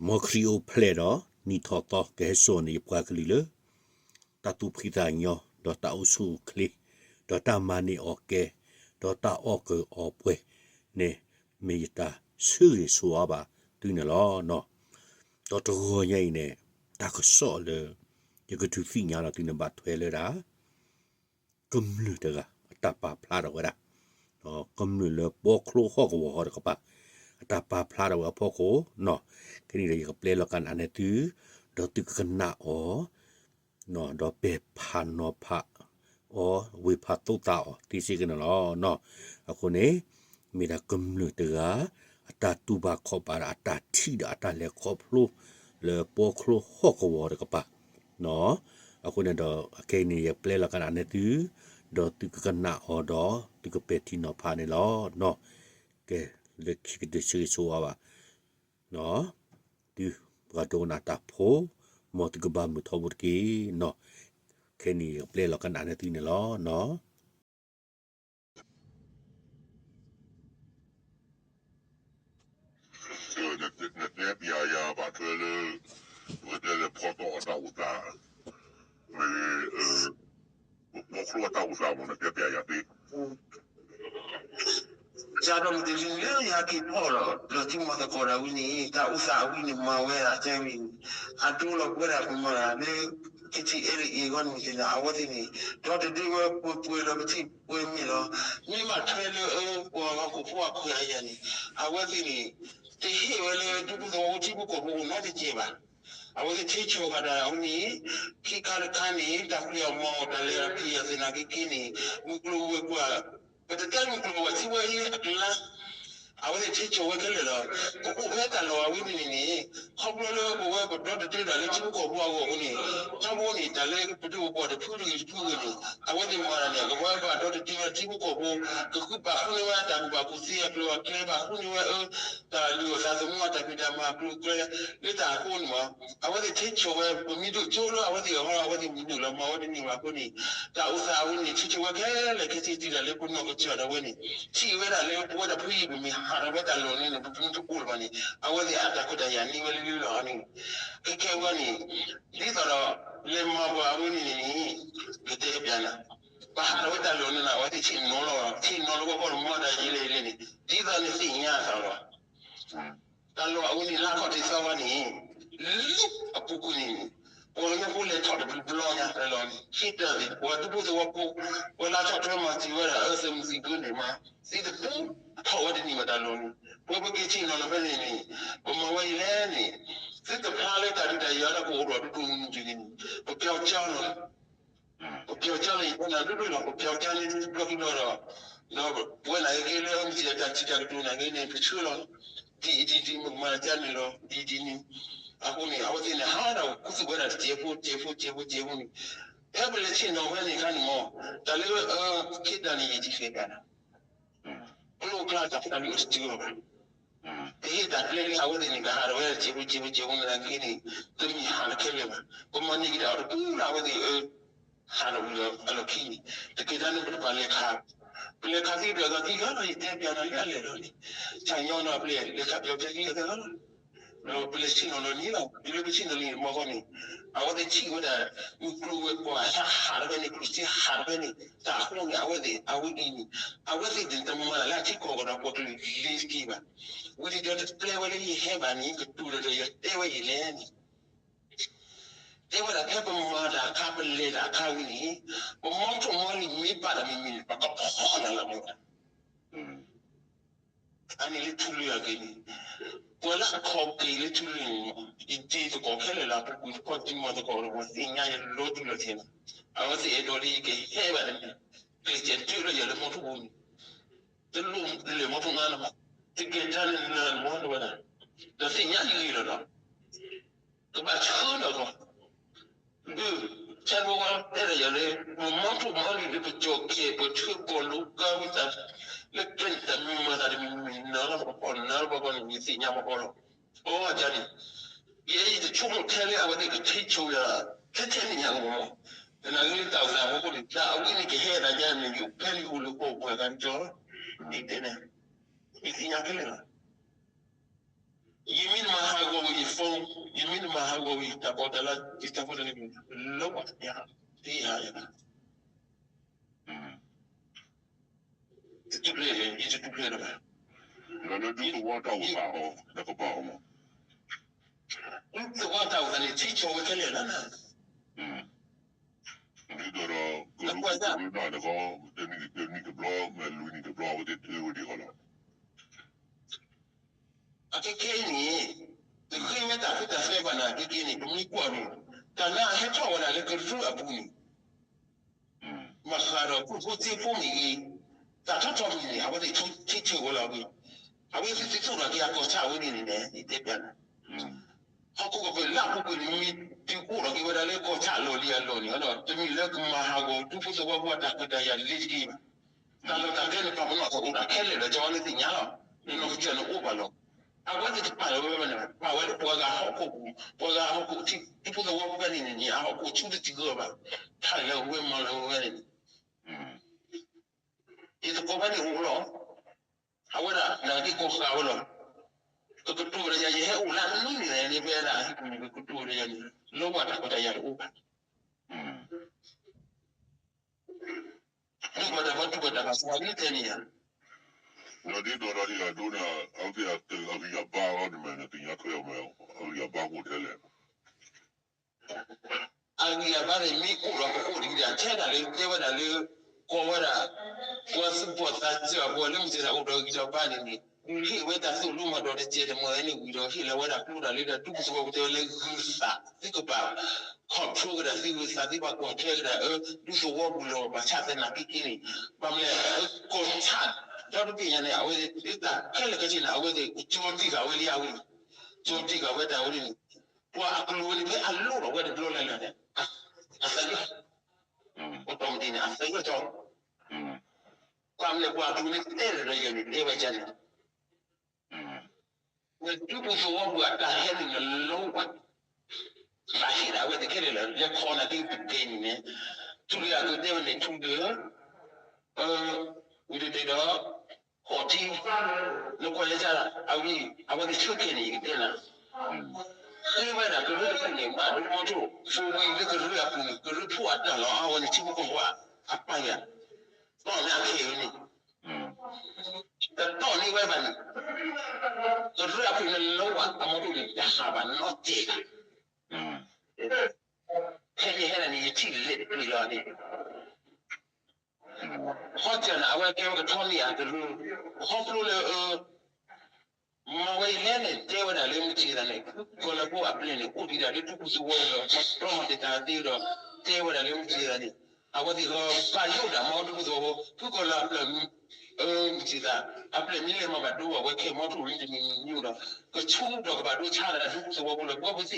မ်ခရံာ်အိၣ်ဖျဲၣ်ဒီး နံၣ်ထီၣ်သီကဟဲစိာ်န့ၢ်ယပှၤကလုာ်လၢ တၢ်သူၣ်ဖှံသးညီ ဒီးတၢ်အိၣ်ဆူၣ်အိၣ်ချ့, ဒီးတၢ်မၤန့ၢ်အီၣ်ကဲ, ဒီးတၢ်အီၣ်ကၢအီၣ်ပှဲၤန့ၣ် မ့ၢ်ယတၢ်ဆၢဂ့ၤဆၢဝါဘၣ်သုန့ၣ်လီၤ. ဒီးတဂီၤညါအံၤန့ၣ် တၢ်ကစီၣ်လၢ ယကဒုးသ့ၣ်ညါလီၤသုန့ၣ်ဘၣ်ထွဲလၢဒၣ် ကမျၢၢ်တဂၤ အတၢ်ပာ်ဖျါထီၣ်ဝဲဒၣ်, ကမျၢၢ်လၢပီချိဟီၣ်ကဝီၤဟီၣ်တကပၤ အတၢ်ပာ်ဖျါထီၣ်ဝဲအဖီခိၣ်နီၤ, ခဲန့ၣ်ဒီးယကပျဲလီၤကနၣ်န့ၢ်သု, ဒီးသုကကနၣ်အီၤ, ဒီးပဲာ်ဖးနီၤဖးအီၤ ဝ့ၢ်ဖးသိသးအီၤသ့စ့ၢ်ကီးန့ၣ်လီၤ. အဃိန့ၣ် မ့ၢ်ဒၣ်ကမျၢၢ်တဂၤ အတၢ်တူၢ်ဘၣ်ခီၣ်ဘၣ်ဒီးအတၢ်ထံၣ်ဒီးအတၢ်လဲၤခီဖျိ လၢပီချိဟီၣ်ကဝီၤတကပၤ အဃိန့ၣ်ဒီး အခဲအံၤန့ၣ် ယပျဲလီၤကနၣ်န့ၢ်သု, ဒီးသုကကနၣ်အီၤဒီး သုကပဲာ်ထံနီၤဖးန့ၣ်လီၤ. ကဲ, လၢခံကတၢၢ်ဆၢဂ့ၤဆၢဝါဘၣ်, သုပှၤဒိကနၣ်တၢ်ဖိ, မ်သုကဘၣ်မုာ်ထီဘိတက့ၢ်နီၤ, ခဲအံၤန့ၣ် ယပျဲလီၤကနၣ်န့ၢ်သုန့ၣ်လီၤ. နတဲပျးယၤဘၣ်ထွဲလၢ ပကတဲလၢဖီတီၣ်အတၢ်အိၣ်သး, မ့ၢ် ပဖီချိအတၢ်အိၣ်သးမ့ၢ် နတဲပျးယၤသ့, ကဒီးမ့ၢ်တလံလၢယဟဲက့ၤဖီၣ်လီၤ လီၤတံၢ်မီၢ်သကိးဒီးဝံၤန့ၣ် တၢ်အိၣ်သးအဝံၤန့ၣ် မၤဝဲဒၣ်တဲဝံၤန့ၣ် အဒိလီၤပဝဲဒၣ်ပမၤတၢ်လၢ ကထံၣ်အဲၣ်လၢအံၤအဂီၢ်န့ၣ် အဝဲသ့ၣ်န့ၣ် ဒီတဒုဝဲပှဲၤပှဲၤလီၤ ပထံၣ်ပှဲၤမ့ၢ်လီၤ. မ့ၢ်ဘၣ်ထွဲလၢ ပှၤဟီၣ်ခိၣ်ဖိအခွဲးအယာ်န့ၣ် အဝဲသ့ၣ်န့ၣ် တဟ့ၣ်ဝဲလၢဒူပူၤသဝီဖိထံဖိကီၢ်ဖိနီတစဲးဘၣ်. အဝဲသ့ၣ်ထံၣ်ဆိဝဲဒၣ်အဝဲန့ၣ် ခံခါတခါန့ၣ် တၢ်ဖံးအီၣ်မၤအီၣ်တၢ်လဲၤအီၤဖံးအီၣ်သနာ်က့က့န့ၣ် မုၢ်ကျိၤဝဲၤကွာ် ပတတဲမုၢ်ကျိၤဝဲၤကွာ်ထံဝဲအံၤအကျါ အဝဲသ့ၣ်ထံၣ်ဆိဝဲခဲလၢာ်လီၤ. ပအိၣ်ဖဲတၢ်လီၢ်အဝဲန့ၣ်န့ၣ် ခီဖျိလၢပဝဲပဒီတဒုဒၣ်လၢထံဖိကီၢ်ဖိအဂီၢ်အဃိန့ၣ် ထီဘိန့ၣ် တၢ်လၢပဒိၣ်ပပှၢ်တဖုတဂ့ၤတဖုဂ့ၤန့ၣ် အဝဲသ့ၣ်မၤတၢ်န့ၣ် ကဝဲဘၣ်ဒီတဒုလၢထံဖိကီၢ်ဖိ ကဃုဘၣ်ဃုန့ၢ်ဝဲတၢ်ကူၣ်ဘၣ်ကူၣ်သ့အကျိၤအကျဲ ဘၣ်ဃုန့ၢ်ဝဲအ တၢ်လုၢ်အီၣ်သးသမူအတၢ်ဖံးတၢ်မၤအကျိၤအကျဲ လၢတၢ်အဃိန့ၣ်မး အဝဲသ့ၣ်ထံၣ်ဆိဝဲ ပမ့ၢ်ဒိၣ်ကၠိလၢအဝဲသ့ၣ်အဂီၢ် အဝဲသ့ၣ်မ့ၢ်ဒိၣ်လီၤမၤဝဲတန့ၢ်ဘၣ်အဃိန့ၣ် တၢ်အိၣ်သးအဝဲန့ၣ် ထံၣ်ဆိဝဲခဲလၢာ်ခဲဆ့တုၤဒၣ်လၢပနီၢ်ကစၢ်ဒၣ်ဝဲန့ၣ် ထံၣ်ဝဲဒၣ်လၢပဝဲဒၣ်ဖုယံာ်ပမ့ၢ်ဟးထီၣ်ဝဲတၢ်လီၢ်န့ၣ် ပမ့ၢ်တအိၣ်လၢၤဘၣ်န့ၣ် အဝဲသ့ၣ်အတၢ်ခွဲးတၢ်ယာ်န့ၢ်ဝဲလၢလၢလီၤန့ၣ် ခဲခဲဝဲန့ၣ် ဒ်သိးဒီး လဲၤမၤပှၤအဝဲန့ၣ်န့ၣ် ကတဲပျးနၤ ပဟးထီၣ်ဝဲတၢ်လီၢ်န့ၣ်လီၤ အဝဲသ့ၣ်ဆ့ၣ်နီၤလီၤ ဆ့ၣ်နီၤလီၤဝဲဃီလီၤ မၤတၢ်ယံာ်လဲၣ်ယံာ်လဲၣ်န့ၣ် ဒ်သိးန့ၣ်သ့ၣ်ညါအသးလီၤ တၢ်လီၢ်အဝဲန့ၣ် လါခီၣ်ထံးသီဝါန့ၣ် လၢအပူၤကွံာ်န့ၣ် ပှၤကညီဖိလဲၤထီၣ်တဘျီညါတၢ်လီၢ်န့ၣ် ဟံးတၢ်သ့ၣ် ပှၤဒူဖိသဝီဖိ ပှၤလၢထီၣ်ထွဲမၤသံဝဲဒၣ် အၢသးမုၢ်သံၣ်ဘိန့ၣ်မး သံတပူၤ ထီၣ်ဝဲတန့ၢ်ဘၣ်တၢ်လီၢ်န့ၣ် ပှၤပက့ၤဆ့ၣ်နီၤလီၤဖဲန့ၣ်န့ၣ် ပမၤဝဲအံၤလဲၣ်န့ၣ် သုတဖျါလၢတၢ်ဒုးတၢ်ယၤလၢပအိၣ်ဒီးဒူဒူမုၢ်မုၢ်တဂ့ၤန့ၣ် ပပျီကၠီလီၤ ပပျီကၠီလီၤ ယတဲနၤဒိၣ်ဒိၣ်လီၤ ပပျီကၠီလၢဘျီကံဘျီဒီး ဒီးပဝဲနာ်က့လၢအမ့ၢ်တၢ်ထံၣ်တၢ်ကတိၤနာ်က့န့ၣ် ပဆှၢလီၤ ဒ်အံၤဒ်အံၤ မ့ၢ်ကမၤတၢ်န့ၣ်လီၤ ဒ်အံၤဒ်အံၤန့ၣ် အဃိန့ၣ် အဝဲသ့ၣ်န့ၣ် ဟးဒီးခူသူၣ်ဝဲဒၣ်တစဲးဖိ တစဲးဖိ တစဲးဖိ တစဲးဖိန့ၣ် ဖဲပလဲၤဆ့ၣ်နီၤဖဲန့ၣ်အခါန့ၣ်မး တၢ်လၢ ခ့တၢ်န့ၣ်ယဲၢ်ထံၣ်ဃဲၤဘၣ် ကျိကျါတၢ်ဖးလံာ်အိၣ်တတုၤလီၤဘၣ် ပဟ့ၣ်တၢ်ပျဲလၢအဝဲသ့ၣ်န့ၣ် ကဟးဒီးဝဲတစဲးဖိ တစဲးဖိ တစဲးဖိန့ၣ်နာ်က့န့ၣ် တမ့ၢ်ဟးလၢခဲလၢာ်ဘၣ် ပမၤန့ၢ်က့ၤဒၣ်အီၤတပူၤလၢအဝဲသ့ၣ်အၢ ဟးဒီးဝံၤဒီးအလီၢ်ခံန့ၣ် တက့ၢ်တၢ်န့ၣ်ပတပာ်လဲၤခး ပလဲၤခးသံဒီးသးသံဂၤလီၤ ယတဲပျးနၤလၢအလဲၣ်လီၤန့ၣ် တၢ်ညီဒီးပလဲၤ လဲၤခးပျီပျဲသံဂၤလီၤ ဒီးပလဲၤဆ့ၣ်နီၤလီၤန့ၣ်လီၤ တုၤလၢပဆ့ၣ်နီၤလီၤန့ၣ် မီၢ်ဃီန့ၣ် အဝဲသ့ၣ်ထံၣ်ဝဲဒၣ် မုၢ်ကျိၤဝဲၤကွာ် ဟးဟးတဖဲန့ၣ် ကျိၣ်စ့ဟးတဖဲန့ၣ် တၢ်အဃိန့ၣ် အဝဲသ့ၣ် အဝဲအံၤန့ၣ် အဝဲသ့ၣ်န့ၣ် တမၤတၢ်လၢအထံကီၢ်ဒီးပှၤကလုာ်လ့ၤတက့ၢ်ဘၣ် ဝံၤဒီးတပျဲဝဲလၢယဟဲဘၣ်န့ၣ် ကတူၢ်ဒီးယတဲဝဲအံၤလဲၣ်န့ၣ် တဲဝဲဒၣ်ဖဲပမၤတၢ်အခါ ပလဲၤတၢ်အခါဝံၤန့ၣ် ပမီထိၣ်မီလံၤမ့ၢ်ဘၣ်တၢ်မံၤမံၤန့ၣ် ပကဖီၣ်နၤလၢမူဒါ အန့ၣ်လၢထူလၢအက့ၤန့ၣ် ပှၤလၢအခီၣ်က့ၤလၢထူလၢန့ၣ် ယတံၤသကိးခဲလၢာ်လၢအပူၤကွံာ်တခီ တံၤမီၢ်သကိးဒီး ပှၤသ့ၣ်ညါယလီၤတူၢ်လီၤဆဲးလီၤ အဝဲသ့ၣ်အဲၣ်ဒိးလၢယကဟဲဘၣ်တမံၤ ကျဲးစၢးတုၤလၢယၤလၢမီထိၣ်ပူၤန့ၣ် တလိၣ်လဲၤမီထိၣ်ငါလၢၤဘၣ် တကဲတၢ်လၢနမီထိၣ်ဝဲဒၣ် ဒီးသ့ၣ်ညါယဂ့ၢ်လီၤဒီး ကဘၣ်ဆှၢလီၤကီး ဆၢဖိဝါတဲဒီးယၤလၢ ပမီထိၣ်မီလံၤလၢပကၠီၤကဲၤ ပဆှၢကီၢ်လိကါဝံသး လၢကျဲန့ၣ်တၢ်မံၤမၤသးတမံၤမံၤ နၤလၢပကဖီၣ် နၤလၢပကဖီၣ်န့ၣ် ယသ့ၣ်ညါမကီလီၤ. အဝဲန့ၣ် ယဲယတဆိကမိၣ်ထဲလၢအဝဲသ့ၣ်ကထံၣ်ဆိယၤ ထဲထဲန့ၣ်ညါကမီၤ တနာ်က့လၢတၢ်အိၣ်သးအဖီခိၣ်န့ၣ် တၢ်အဝဲန့ၣ်ကဟဲဒၣ်ညါန့ၣ် ယအိၣ်ဖဲန့ၣ်အိၣ်လၢကီၢ်ပှဲၤဂၤကၠီ ယတဲန့ၣ် ယသ့ၣ်ညါခဲလၢာ်လီၤ. ယမ့ၢ်တမၤဟးဂီၤဝဲ phone, ယမ့ၢ်တမၤဟးဂီၤဝံၤ တၢ်ပီးတၢ်လီ ယတၢ်ဖိတၢ်လံၤ လၢဝဲ ယဟး သ့ဟးယ တတူၢ်ဖျဲး ယတတူၢ်ဖျဲးလၢၤဘၣ်. လၢဒူသဝီတၢ်အိၣ်သးအီၤ နကဘၣ်အီၤမး, ဒူသဝီတၢ်အိၣ်သးန့ၣ် ထံၣ်ဆိဝဲခဲလၢာ်လီၤ. ဒ်သိးဒီး ကရူၢ်ကရူၢ်နၢ်တခီ တနံၣ်တဘျီ မ့ၢ်လွံၢ်နံၣ်တဘျီ အဝဲသ့ၣ်တဲဝဲဒ်အီၤလီၤ. အခဲခဲအံၤန့ၣ် တဃ့ဝဲတၢ်ဃုတၢ်သ့ဘၣ်နၤ ခဲခဲန့ၣ် ပမ့ၢ်ကွၢ်န့ၣ် တၢ်လၢအဟဲထီၣ်ဝဲဒၣ်လၢကရူၢ်အပူၤန့ၣ် ဘၣ်ဃးဒီး ကျိၣ်ဖိစ့ဖိမ့ၢ်ဂ့ၤ, တၢ်ထီၣ်ထီၣ်မ့ၢ်ဂ့ၤန့ၣ် အဝဲသ့ၣ်ထံၣ်ဆိဝဲလီၤ. အဝဲသ့ၣ်သ့ၣ်သိၣ်ထီၣ်က့ၤအကီၢ်ဆၣ်ဝဲန့ၣ်န့ၣ် ယတဲပျးနၤ ဟီၣ်ခိၣ်ကပၢၤလၢအပူၤကွံာ်န့ၣ် မ့ၢ်တုၤအိၣ်ထီၣ်က့ၤဝဲဒၣ်လၢကီၢ်ဆၣ်အလီၢ်လံၤအလီၢ်န့ၣ် တမ့ၢ်လၢကမၤဟးဂီၤဒူဖိသဝီဖိအတၢ်ခွဲးတၢ်ယာ်လ့ၤတက့ၢ်ဘၣ်. တၢ်လီၢ်တၢ်ကျဲန့ၣ် ပှၤပနီၣ်သးအိၣ်တၢ်ခဲလၢာ်လီၤ ကၠီဝဲလၢသ့ၣ်ညါလီၤ. နနီၢ်ကစၢ်န့ၣ်အိၣ်ဘၣ်လီၤ. အဝဲသ့ၣ်တပာ်လီၤဝဲဘၣ်န့ၣ် ပာ်ဝဲလၢပှၤဂၤဟီၣ်ခိၣ်ပူၤ ပှၤဂၤဟီၣ်ခိၣ်ထံ ဒူဖိသဝီဖိဖဲန့ၣ်န့ၣ် အဟီၣ်ခိၣ်ဆူၣ်တစံးဂၢၢ်ဘၣ် ထးလၢဝဲမၤလၢဝဲန့ၣ် ယသကိးဖဲန့ၣ်အိၣ်လီၤ. အဝဲဒၣ် နက့ၤကိးဃာ်ဝဲလီၤ. ကကတိၤဒီးယၤ ယဟဲအိၣ်လၢအနွံန့ၣ်န့ၣ် ဖဲဒၣ်ဟံၣ်ပူၤန့ၣ် ကကတိၤဒီးယၤန့ၣ် လၢဝဲတၢ်ခွဲးတၢ်ယာ်တအိၣ်ဘၣ်. ဒ်ပှၤတၢ်ဘါထုကဖၣ်တၢ်ဘၣ်ဆၣ်ဝဲန့ၣ်တဲန့ၣ်ယၤ လီၤဒ်သိးဒီးယၤဒိန့ၣ် အဝဲသ့ၣ်အဂံၢ်အဘါလီၤ နမ့ၢ်နသ့ၣ်ညါထွဲအီၤမ့ၢ် အဂံၢ်အဘါကအိၣ်ထဲလဲၣ် အဂံၢ်အဘါန့ၣ် မ့ၢ်အိၣ်ဒီးကအိၣ်တဂ့ၤဒၣ် ထဲဒၣ်လၢတဲဝဲဒၣ်လၢ ကိးဝဲဒၣ် ပှၤသူၣ်ဘီၣ်သးစၢ်အပှၤလၢမုၢ်ဆ့ၣ်တၢ်အိၣ်ဒီးဂံၢ်ဒီးဘါန့ၣ်န့ၣ် ဟ့ၣ်ဝဲတၢ်သိၣ်လိမၤဒိးတစဲးတမှဲၤန့ၣ်ဝံၤဒီး ဟ့ၣ်လီၤဝဲဒၣ်ကျိဒၣ်လၢဒၢ်ဒူဖိသဝီဖိတဲဝဲလၢဂုၢ်သး သုကဘၣ် control ကဒၣ်သုဂုၢ်သး သုဘၣ်ကွၢ်ထွဲကဒၣ် ဒူသဝီပူၤလီၤ ဘၣ်ဆၣ်သနာ်က့က့န့ၣ် ဘၣ်မနုၤလဲၣ် ကီၢ်ဆၣ် ဒီတဘ့ၣ်ညါန့ၣ် အဝဲသ့ၣ်တၢ်ခဲလၢာ်ခဲဆ့န့ၣ် အဝဲသ့ၣ်ကၠိတံၢ်ဃာ်ဝဲလံအဝဲ ကၠိတံၢ်ဃာ်ဝဲတၢ်ဝဲန့ၣ် ပှၤအကျိၤဝဲန့ၣ် ဖဲအလိၣ်ထီၣ်ဝဲတဘျီလၢ်လၢ်န့ၣ် အသးလၢ ပတီၢ်မတံၤန့ၣ် အသးလၢကၠီ ကွၢ်မ့ၢ်ပှၤအကျိၤန့ၣ်တဲလၢၤဒီးယဲန့ၣ် တဲဝဲကန့ၣ် ဝဲဒူဖိသဝီဖိအတၢ်ဟဲန့ၣ်လီၤဝဲ ဘၣ်ဟ့ၣ်ဒၣ်ဝဲသ့ၣ်ခဲလၢာ်လီၤ လဲၤခီနၤက့ၤပကဲန့ၣ်န့ၣ် ထူလၢအကတဲဝဲန့ၣ် ထူလၢ ဝံၤတတဲဒီး ဟီၣ်ထံ နကွၢ်ယဲၢ် အဝံ အဝဲသ့ၣ်ဆၢကဲၤန့ၣ် ယကတဲနၤ တဲဝဲဒၣ်ကရၢတဖုန့ၣ် ဘၣ်ဒိမီထိၣ် ဖိဝံၤလၢကရၢအပူၤန့ၣ် ကရၢဖိအတၢ်လီၤအါဝဲန့ၣ် ထံဖိကီၢ်ဖိအပာ်ယၤ ဘၣ်မနုၤအခဲအံၤန့ၣ် တတီၢ်န့ၢ်ဝဲဘၣ်န့ၣ် ကရၢအပူၤန့ၣ်လီၤဝဲ အမီထိၣ်န့ၣ် တဟးဘၣ်နီတစဲးဘၣ် ဖဲယဟဲန့ၣ် ယထံၣ်လဲၤတပျံၤလီၤန့ၣ် ခီစၢ်န့ၣ် အဝဲကဲဝဲကထီန့ၢ်အကရၢ ခီဖျိလၢ မၤဝဲအံၤလဲၣ်န့ၣ် တဲဝဲဒၣ်လၢမုၢ်ဆ့ၣ်သးန့ၣ် ဖုကီၢ်လၢဖိအပျဲၢ်န့ၣ် အိၣ်ဒံးဒၣ်လၢဒူဖိသဝီဖိလီၤ မၤတြီမၤတ့ၢ်တၢ်သ့ဒီး တဲဝဲဒၣ်လၢမုၢ်ဆ့ၣ်သးန့ၣ် အဝဲသ့ၣ်ဂီၢ်ဘၣ်ယိၣ်ဒၣ်မၤဒူဖိသဝီဖိ ဖုကီၢ်လၢအပျဲၢ် မုၢ်ဆ့ၣ်သး အပျဲၢ်မ့ၢ်လဲၤမၤဘၣ်ဒိဝဲခဲမီထိၣ်လံတမံၤမံၤဒီး ကဆူဒီးကဘၣ်ဒိဆါလၢဒူဖိသ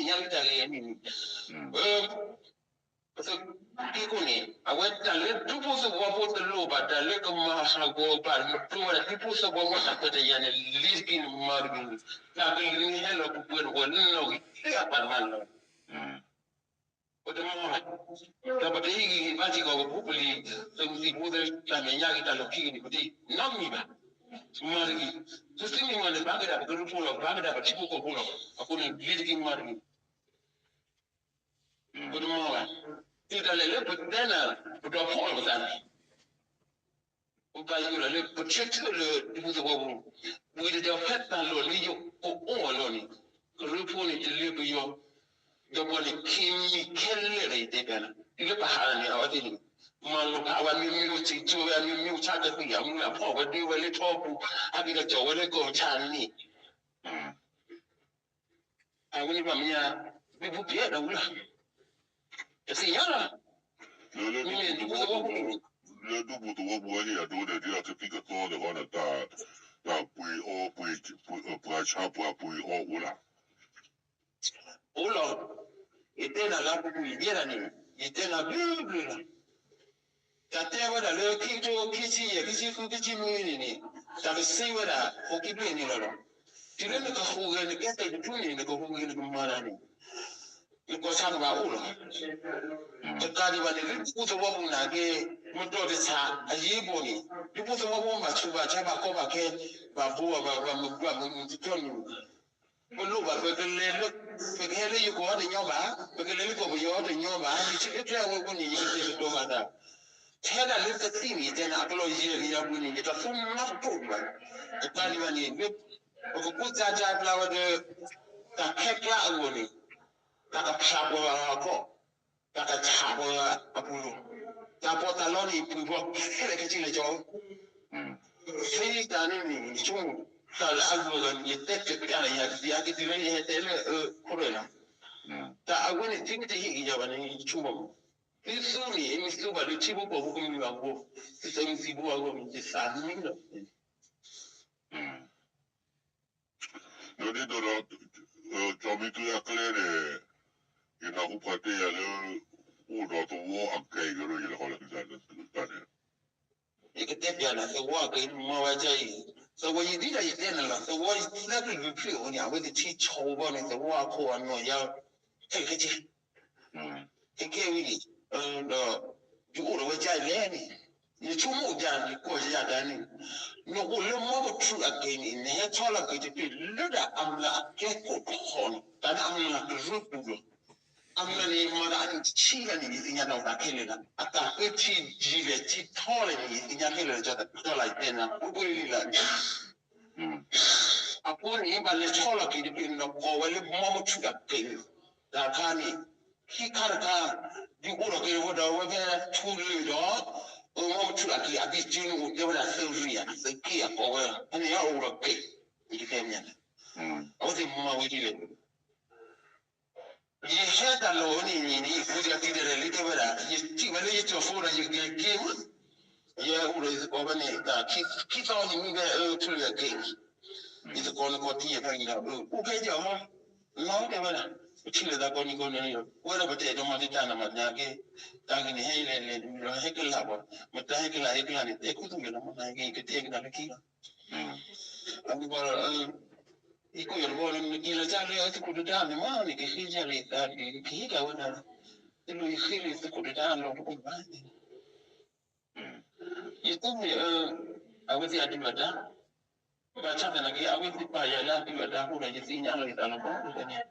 ဝီဖိလၢ ပှၤပသ့ၣ်ညါလံတၢ်ဂ့ၢ်အမံၤမံၤ ပသ့ၣ်က့ခိၣ်န့ၣ် အဝဲတၢ်လၢဒူဖိသဝီဖိတလိၣ်ဘၣ် တၢ်လၢကမၤဟးဂီၤဘၣ် နကျိဝဲဒၣ်ဒူဖိသဝီဖိတၢ်ခွဲးတၢ်ယာ်န့ၣ် လ့ၤတက့ၤန့ၣ်မၤတက့ၤန့ၣ် တၢ်ကလုၢ်န့ၣ်ဟဲလီၤပှဲၤပှဲၤတဝီလၢနီၣ်ဂံၢ်လၢအပာ်တမၤလီၤ ပတမၤဘၣ် ဒီးပတဟ့ၣ်ဂံၢ်ဟ့ၣ်ဘါစ့ၢ်ကီးပဖိပလံၤ သုးမုၢ်သံၣ်ဘိသ့ၣ်တၢ်မဲာ်ညါဂ့ၤတၢ်လီၢ်ခံဂ့ၤန့ၣ် ပတနီတမံၤဘၣ် မၤတဂ့ၤ သုသုမံၤမၤန့ၣ် ဘၣ်ကဒၣ်ပကရၢဖိလီၤ ဘၣ်ကဒၣ်ပထံဖိကီၢ်ဖိလီၤ အဃိန့ၣ် လ့ၤတက့ၤမၤတဂ့ၤ ပတမၤဘၣ် သုတၢ်လဲၤလၢပတဲနၤ ပဒီဖီၣ်လီၤပသးန့ၣ် ပဘၣ်ယိၣ်ဒၣ်လၢပဆၢထၢၣ်လၢဒူဖိသဝီဖိ ဝံၤတဒီးဖဲတၢ်လီၢ်လၢယအိၣ်အီၤလီၤန့ၣ် ကရၢဖိန့ၣ်တလၢပယီၤ ဒီးပှၤန့ၣ်ခံမံၤခဲလၢာ်ဒီးယတဲပျးနၤ တုၤလၢပဟးန့ၣ် အဝဲသ့ၣ်န့ၣ် မၤလိာ်ဖးဝဲအမျိုးမျိုး စံးကၠိဝဲအမျိုးမျိုး ဆါကသံၣ်အမူအဖီၣ်ဝဲဒၣ်ဝဲလၢထီပူၤ ဟဲက့ၤဒီးကၠီၣ်ဝဲလၢကီၢ်ဆၣ်န့ၣ် အဝဲန့ၣ်ပှၤမ့ၢ်ညါ ဘံဘူပျဲၢ်ဒီးဝံၤလီၤ တသ့ၣ်ညါလီၤ မ့မ့ၢ်ဒူဖိသဝီဖိန့ၣ် လၢဒူပူၤသဝီပူၤဝဲန့ၣ် အဒိန့ၣ် ဒ်အကသံၣ်ကသီသ့ၣ်ဃီန့ၣ် တၢ်ပှ့ၤအီပှ့ၤ ပှၤဆါပှၤပှ့ၤအီအိၣ်လၢ အိၣ်လီၤ ယတဲနၤလၢပူၤကွံာ်ယဲဒၣ်န့ၣ် ယတဲနၤဘျုးဘျုးလီၤ တၢ်တဲဝဲဒၣ်လၢခံကထိခံဆံယဲၢ် ခံဆံဃု ခံဆံနွံန့ၣ်န့ၣ် တၢ်ကစံးဝဲဒၣ် ဟိးက့ၤဘျဲၣ်န့ၣ်လီၤလီၤ တုၤလၢနကဟူးဂဲၤနကဲသဲးတဖုန့ၣ် နကဟူးဂဲၤနကမၤတၢ်န့ၣ် နကီၢ်ဆၣ်ကဘၣ်အိၣ်လီၤ တကးဒံးဘၣ်န့ၣ် လၢဒူဖိသဝီပူၤနာ်က့ မတီၢ်တဆးအယ့ၢ်ဘိန့ၣ် ဒူဖိသဝီဖိဘၣ်ဆူးဘၣ်ဆါဘၣ်ကီဘၣ်ခဲ ဘၣ်ဘိဘၣ်ဘၣ်မုာ်ဘၣ်မုာ်မုာ်တကီၢ်န့ၣ် ပလိၣ် ပကလဲၤလၢ ပကဟဲလၢယိၤကီၢ်တညီဘၣ်, ပကလဲၤလၢကီၢ်ပယီၤတညီဘၣ်, ယထံၣ်လၢကျဲအဝဲအဃိန့ၣ် ယကတဲာ်ကတီၤဘၣ်တၢ်, ထဲဒၣ်လၢပသံန့ၣ် ယတဲနၤ အကလီၢ်ယဲၢ်ကယၤပူၤန့ၣ် ယတသူမၤတပိာ်ဒံးဘၣ်, ယတၢ်ဒံးဘၣ်န့ၣ် ပကကူစါစါပျါဝဲဒီး တၢ်ခဲကျါအဂီၢ်န့ၣ် တၢ်ကဖျါပှၤဂၤအခီၣ် တၢ်ကဆးပှၤဂၤအပူၤလီၤ, တၢ်ပီးတၢ်လီန့ၣ် ပှ့ၤပှၤခဲလၢာ်ခဲဆ့လၢကၠီ ဖဲတၢ်န့ၣ်န့ၣ် ယဆိကမိၣ် တၢ်လၢအဂုၤအဂၤန့ၣ် ယတဲကကးလၢယၤ ယကတုၤလၢယဟဲတဲလၢခိၣ်ရဲၣ်လီၤ, တၢ်အဝဲန့ၣ် သုမ့ၢ်တဟ့ၣ်က့ၤယၤဘၣ်န့ၣ် ယဆိကမိၣ်, သုသူန့ၣ် မ့ၢ်သူဘၣ်လၢထံဖိကီၢ်ဖိကမျၢၢ်အဂီၢ်, သုသးမုၢ်သံၣ်ဘိအဂီၢ်န့ၣ် ယသးမံလီၤ. ဒီးဒ်သိးဒီး ကၠီမံသုအကျဲန့ၣ် ယနၢ်ဟူပှၤတဲယၤလၢ အိၣ်ဒီးသဝီအကဲအံၤကဒီး ယလဲၤခီလၢသုသးန့ၣ် ယကတဲပျးနၤ သဝီအကဲအံၤ မၤဝဲဒ်အံၤ, သဝီယဒ်ဒီးယတဲနၤလီၤ သဝီသၢကလုာ်ဖျၢၣ်အံၤန့ၣ် အဝဲသ့ၣ်ထံဆီၣ်ဝဲဘီန့ၣ် သဝီအခိၣ်အနီၢ်ယါ ခဲလၢာ်ခဲဆ့ ခဲကဲဝံၤန့ၣ် ဒီး ယအိၣ်ဒီးဝဲဒ်လဲၣ်န့ၣ် ယဆိကမိၣ်ယၤ ယကွၢ်ယၤတၢ်န့ၣ် နအိၣ်လၢမီပထူအကဲန့ၣ် နဟဲဆီလီၤက့ၤတဖျၢၣ်လၢဒၣ်အမျၢ်အကဲခိၣ်တခီန့ၣ် တၢ်န့ၣ်အမျၢ်ကရၢပူၤလီၤ. အမျၢ်န့ၣ်မၤတၢ်အနံၣ်တဆံလၢန့ၣ် ယသ့ၣ်ညါတၢ်အိၣ်တၢ်ခဲလၢာ်လီၤ. အတၢ်ပၢထံယံာ်လဲၣ်ထံထီလဲၣ်န့ၣ် ယသ့ၣ်ညါခဲလၢာ်လီၤ. ကၠီတၢ်လၢယတဲနၤ ပှဲၤပှဲၤလံလၢန့ၣ် အဃိန့ၣ် ဘၣ်လဲၤဆီလီၤက့ၤတဖျၢၣ်န့ၣ် ကိးဝဲလၢမီပထူအကဲန့ၣ် တၢ်ခါန့ၣ် ခံခါတခါ ဒုးအိၣ်ထီၣ်က့ၤဝဲဒီးဝဲဖဲထူလၢာ်ဒီး မီပထူအကဲအဘံၣ်စၢန့ၣ် အိၣ်တဲဝဲဒၣ်သရံၣ်အသုးက့အကိးဝဲ ဖဲန့ၣ်အအိၣ်ဒီးကဲ ယကတဲမ့ၢ် အဝဲသ့ၣ်မၤဝဲဒ်လဲၣ် ယဟဲတၢ်လီၢ်ဝဲန့ၣ်န့ၣ် ယပူၤတၢ်တံၤတရဲၣ်လံတဲဝဲဒၣ် ယထံၣ်ဝဲလၢယကၠီၤဖိဒီးယကလဲၤက့ၤမး ယအိၣ်ဒီးယသကိးဖဲန့ၣ် တၢ်ခံသီန့ၣ်မ့ၢ်ဖဲအၢထူလၢာ်ကဲန့ၣ် ယသကိးန့ၣ်ကီးထံၣ်ယဖဲန့ၣ်ဒီး အိၣ်ဖဲယီၤမး လီၤတဲဝဲဒၣ် ပထံၣ်လိာ်သးကိးနံၤကိးနံၤ ဝဲဒၣ်ပတဲဒိးမၤတံာ်တာ်နၤမး နာ်က့ တၢ်ဂ့ၢ်န့ၣ် ဟဲလဲၤလဲၤဒုးလီၤ ဟဲကလးဘၣ် မတၤဟဲကလးဟဲကလးန့ၣ် တဲခူသူၣ်ယၤလီၤမး နာ်က့ ကတဲကနၣ်လၢခံလီၤ အမ့ၢ်ဘၣ်ဒီး ယကိးယၤတဘျီလၢ နက့ၤလီၤကၢ်လၢသုးခိၣ်ဒုဒါန့ၣ်မး နကဟ့ၣ်ယၤလံသး ကဟ့ၣ်ကၤဝဲနၤ တလိၣ်ယဃ့လၢသုးခိၣ်ဒုဒါလီၤတအိၣ်ဘၣ် ယသ့ၣ်မ့ၢ် အဝဲသ့ၣ်အဒုၣ်အဒါ ဘၣ်ဆၣ်သနာ်က့ အဝဲသ့ၣ်ပာ်ယၤလၢအဒုၣ်အဒါအဃိဒီး ယသ့ၣ်ညါလီၤယသးလီၤဘၣ်န့ၣ်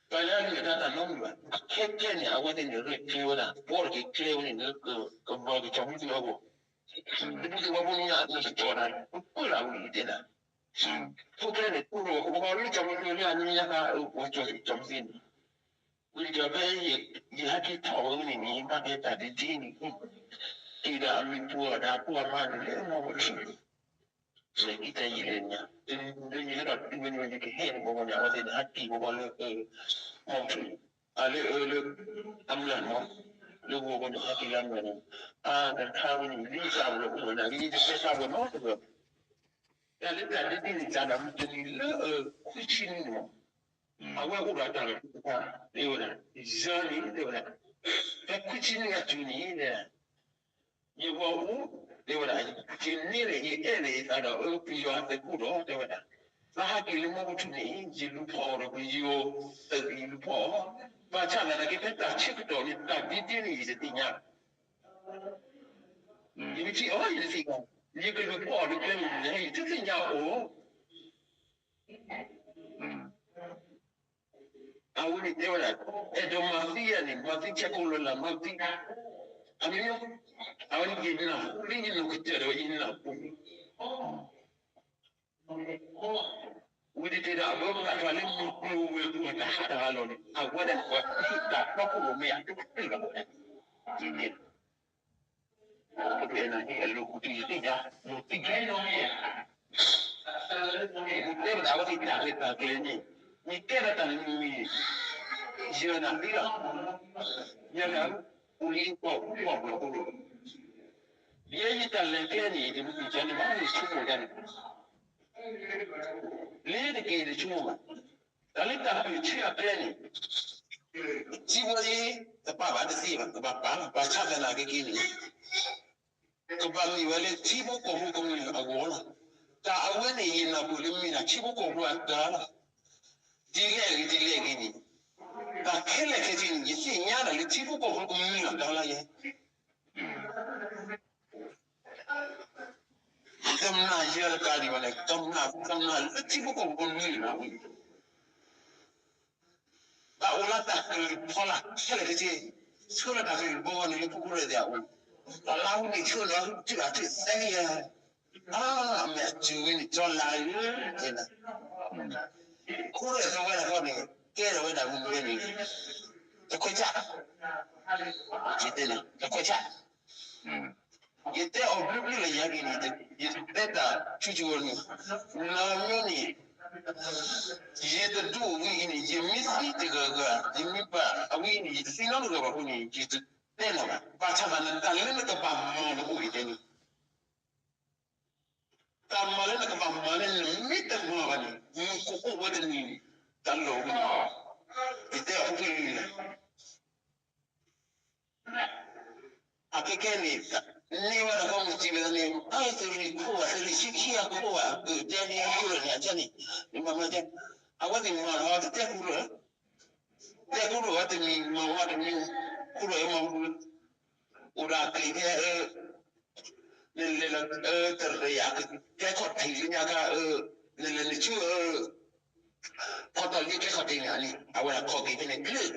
ပာ်လၢအဒုၣ်အဒါတၢ်နီတမံၤဘၣ် အခဲကဲန့ၣ် အဝဲသ့ၣ်န့ၣ် ရဲၣ်ကျဲၤဝဲဒၣ် ဘီတက့ၤကျဲဝဲန့ၣ်လၢ ကမၤက့ၤကၠီမုၢ်သုအဂီၢ် သုမုၢ်သုဝဲဖိန့ၣ် အတကၠီတၢ် ပှၤလၢအဝဲအံၤတဲဒၣ် ဖိကျဲန့ၣ် ကိၢ်လီၤကဘီလၢကၠီမုၢ်သုလၢအနံၣ်ညါခါ ပှၤကၠီကၠီမုၢ်သုန့ၣ် ဝံၤဒီးဖဲ ယဟဲက့ၤထီၣ်ဝဲန့ၣ်န့ၣ် ဘၣ်ဖဲတၢ်ဒ်ဒ်န့ၣ် က့ၤဒီးအမံၤပှၤဒီးပှၤမၤန့ၣ်လၢမီၢ်ပထူၣ် လဲၤကံၣ်တၢ်ယံာ်လဲၣ်ညါ လၢယဟဲဒီးတုၤဝဲန့ၣ်ယကဟဲန့ၣ်ဘီဘီန့ၣ် အဝဲသ့ၣ်န့ၣ် ဟးက့ၤဘီဘီလၢ မီၢ်ပထူၣ် အလၢအၢလၢ အမျၢ်မီၢ် လၢဂီၤဘီန့ၣ် ဟဲက့ၤလၢအမျၢ်န့ၣ် အါတခါဝဲန့ၣ် လံၣ်သးဝဲလၢအိၣ်ဝဲန့ၣ် လံၣ်တတဲသးဝဲနီတဂၤ တၢ်လၢတၢ်ဒ်ဒ်န့ၣ် တၢ်ဒၣ်မုၢ်တနံၤလၢ ခွံဆံနံၣ်န့ၣ် အဝဲအိၣ်ဒီးတၢ်လီၢ်တခါ တဲဝဲဒၣ် ယၤန့ၣ် တဲဝဲဒၣ် ဖဲခွံဆံနံၣ်အတုၤန့ၣ် ယဝဲအိၣ် တဲဝဲဒၣ် ယန့ၢ်န့ၣ် ယအဲၣ်န့ၣ် ယသးဒီး အၢ ပယီၤအသုးခိၣ်ဒီး တဲဝဲဒၣ် သးဟးက့ၤလၢမီၢ်ပထူၣ်န့ၣ် ယလူၤဖီၣ်အီၤဒီးပယီၤသုး ယလူၤဖီၣ်အီၤ ဘၣ်ဆၣ်သနာ်က့ ဖဲတၢ်ဆၢကတီၢ်န့ၣ် တၢ်ဒ်ဒ်န့ၣ် ယတသ့ၣ်ညါ ယမ့ၢ်ထံၣ်အီၤ ယတသ့ၣ်ညါ ယကလူၤဖီၣ်အီၤလၢကျဲမနုၤလဲၣ် ယတသ့ၣ်ညါအီၤ အဝဲန့ၣ်တဲဝဲဒၣ် အဲၣ်ဒိးမၤသံယၤန့ၣ် မၤသံဆဲးကိးလၢ်လၢ် မၤသံ အမ့ၢ် အဝဲန့ၣ်ယနၢ်ဟူလံ ယနီၢ်ကစၢ်ဒီးယနၢ်ဟူ ဝံၤတတဲဒီး အဝဲပာ်ထွဲလၢမုၢ်ကျိၤဝဲၤကွာ်တဟးတဟးလီၤန့ၣ် အဝဲဒၣ်ပှၤဟံၣ်တၢ်တီခိၣ်ရိၣ်မဲအဒိၣ်တဖျၢၣ်လီၤ ပကအဲၣ်နၤဟ့ၣ်အလိၤဃုာ်တုၤယသ့ၣ်ညါ ယသ့ၣ်ညါနီၤ ယတဲပသးဝဲသ့ၣ်တၢ်ရဲၣ်တၢ်ကျဲၤန့ၣ် ယတဲပတၢ်န့ၣ်မ့ၢ် ယနၢ်သံလီၤ ယနၢ် အိၣ်လံကွၢ်ကွၢ်ဘျီၣ်အိၣ်လီၤ ယဲယတၢ်လဲၤကျဲန့ၣ် ယတမ့ၢ်ကၠီန့ၣ်ဘၣ် ယဆိကမိၣ်ဒၣ်န့ၣ် လၢတက့ၢ်ယတဆိကမိၣ်ဘၣ် တၢ်လၢတၢ်ပၢၢ်ဆၢအကျဲန့ၣ် ထံဖိအံၤ တပာ်ဘၣ်တသ့ဘၣ် ကဘၣ်ပာ်လီၤ ဘၣ်ဆၣ်သနာ်က့က့ၤန့ၣ် ကဘၣ်မ့ၢ်ဝဲလၢထံဖိကီၢ်ဖိကမျၢၢ်အဂီၢ်လီၤ. တၢ်အဝဲန့ၣ် ယနၢ်ပၢၢ်လၢမ့ၢ်ဒၣ်ထံဖိကီၢ်ဖိအတၢ်လီၤ. ဒ်လဲၣ်ဂ့ၤ ဒ်လဲၣ်ဂ့ၤန့ၣ် တၢ်ခဲလၢာ်ခဲဆ့န့ၣ် ယသ့ၣ်ညါဒၣ်လၢထံဖိကီၢ်ဖိကမျၢၢ်အတၢ်လီၤယဲ တမ့ၢ်ယဲတကးဒံးဘၣ်န့ၣ် ကမ့ၢ် ကမ့ၢ်လၢထံဖိကီၢ်ဖိကမျၢၢ်န့ၣ် တၢ်အိၣ်လၢတၢ်ကလုၢ်ဖီလာ်ခဲလၢာ်ခဲဆ့, ဆှၢလီၤတၢ်ကလုၢ်ဘီဂီၢ်န့ၣ်လၢပူၤကရၢၢ်သ့ၣ်အအိၣ်, တၢ်လၢအဝံန့ၣ်ဆှၢလီၤ ထံၣ်ဘၣ်ထံၣ်သဲယဲ, အမ့ၢ်အစုၤဝဲန့ၣ် ကၠီလၢ်လၢကဲနၤ, ခိၣ်ရဲၣ်သဝဲဒၣ်ဃီန့ၣ် ကဲထီၣ်ဝဲဒၣ်မနုၤန့ၣ်, တခွဲးဆၣ်, ယတဲနၤ တခွဲးဆၣ် ယတဲအီၤဘျုးဘျုးလၢယဟဲက့ၤန့ၣ်, ယတဲတၢ်ဆူၣ်ဆူၣ်ဝဲန့ၣ်, လၢမ့ၢ်န့ၣ်, ယတဒူၣ်ဝံၤအံၤန့ၣ် ယမ့ၢ်သံတဂၤဂၤ, ယမ့ၢ်ပာ်အဝံၤအံၤန့ၣ် ယတသံနီတဂၤဘၣ်အဃိန့ၣ် ယတတဲလၢၤဘၣ်. ဘၣ်ဆၣ်သးန့ၣ် တၢ်လၢနကဘၣ်မၤန့ၣ်အိၣ်ယတဲန့ၣ်, တၢ်မၤလၢနကဘၣ်မၤန့ၣ် နမ့ၢ်တမၤဘၣ်န့ၣ် မုၢ်ကအိၣ်ဝဲတနံၤန့ၣ် တၢ်လီၢ်ဝဲန့ၣ်, ယတဲအီၤဖဲဖဲန့ၣ်လီၤ. အခဲကဲန့ၣ် န့ၢ်ဝဲဒၣ်ကီၢ်မုၢ်စံးဝဲန့ၣ် အသုးရ့ၣ်ခိၣ်ဧါ, သုးရ့ၣ်ဆံခံအခိၣ်ဧါ, ကတဲန့ၢ်အခိၣ်ရၢၢ်န့ၣ် အကဲန့ၣ်, နမၤမၤကဲ, အဝဲသ့ၣ်မၤလီၤ တတဲခိၣ်ရၢၢ်, တဲခိၣ်ရၢၢ်ဝဲတမံၤ မၤဝဲတမံၤ, ခိၣ်ရၢၢ်မၤဝဲ, အိၣ်ဒီးအကျဲဖဲ နလဲၤလီၤ တရံး အကဲခီၣ်ထံးလၢညါခါ, နလဲၤနဆူ ဖီတီၢ်လံကျဲခီၣ်ထံးန့ၣ်န့ၣ် အဝဲဒၣ်ခီၣ်က့ၤဖဲန့ၣ် ကလုာ်,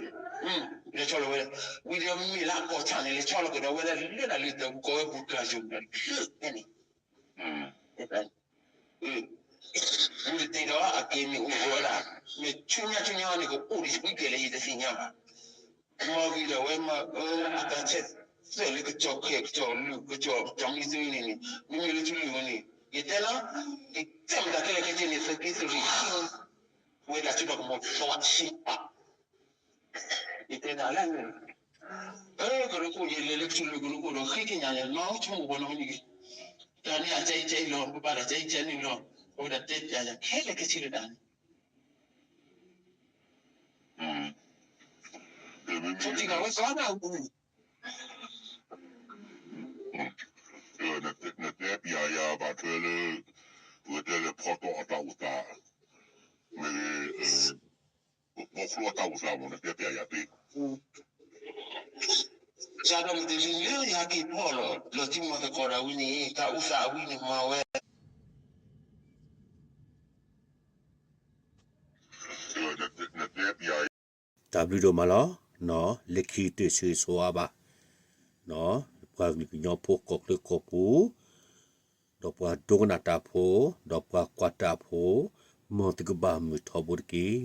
လဲၤဆီလီၤဝဲ, ဝံၤဒီးမ့ၢ်လၢအကီၢ်ဆၣ်န့ၣ် လဲၤဆီလီၤကဒီးဝဲဒၣ်လၢတၢ်လံၣ်တၢ်ပူၤ ကိးဝဲပူၤတၢ်ယိာ်ဒီးကလုာ်ဖဲန့ၣ် ဝံၤတတ့ၢ်ဒီးအက့ၤမ့ၢ်အိၣ်ဝဲဒၣ်, မ့ၢ်ဆူညါဆူညါန့ၣ် ကအိၣ်ဒံးဝံၤကဲလဲၣ် ယတသ့ၣ်ညါဘၣ်. မၤဝံၤဒီးဝဲမၤအတၢ်ဆဲးသွဲၣ်လၢကစီၣ်ခဲ ကစီၣ်လုၢ် ကစီၣ်ကၠီမံသုန့ၣ်န့ၣ် မ့မ့ၢ်လၢထူလံၢ်ဝဲန့ၣ် ယတဲလီၤ, ယတဲမတၤခဲလၢာ်ခဲဆ့န့ၣ် သုးက့သုးရ့ၣ်ခံ ဝဲဒၣ်စုဒီးကမီၤသီဆံးပာ် ယတဲနၤလၢန့ၣ်, ကရၢခိၣ် ယလဲၤလၢကထူလံၢ်ကရၢခိၣ်ဒီး ဃ့ကညးယၤ နီၢ်ဆိကမိၣ်ဝဲနီၢ်မံၤဂ့ၤ, တၢ်န့ၣ်အကဲအံၤကဲအံၤလီၤ ပဘၣ်တၢ်ကဲအံၤကဲန့ၣ်လီၤ, အဝဲဒၣ်တဲပျးယၤခဲလၢာ်ခဲဆ့လၢတၢ်န့ၣ် ဆိကမိၣ်ဝဲစီၤနၢ်ဟူ နတဲပျးယၤဘၣ်ထွဲလၢ ပတဲလၢဖီတီၢ်အတၢ်အိၣ်သး, မ့ၢ်ဂ့ၤ, ဖီဖျိအတၢ်အိၣ်သးမ့ၢ် နတဲပျးယၤသ့, ကဒီးမ့ၢ်တလံၤလၢယဟဲက့ၤဖီၣ်လီၤ လီၤတံၢ်မီၢ်သကိးတၢ်ဝံၤန့ၣ် တၢ်အိၣ်သးအဝံၤန့ၣ်မၤဝဲ တၢ်ဘျုးဒိၣ်မးလီၤ. လၢခံတၢၢ်ဆိၣ်ဂ့ၤဆိၣ်ဝါဘၣ် ပှၤကလုာ်ကညီဖိကီၢ်ချၢကီၢ်ပူၤ, ဒီးပှၤဒိကနၣ်တၢ်ဖိ, ဒီးပှၤကွၢ်တၢ်ဖိ, မ်သုကဘၣ်မုာ်ထီဘိတက့ၢ်.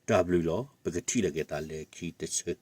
တၢ်ဘျုးလီၤ. ပကထံၣ်လိာ်က့ၤသးလၢခံတၢၢ်ဆိၣ်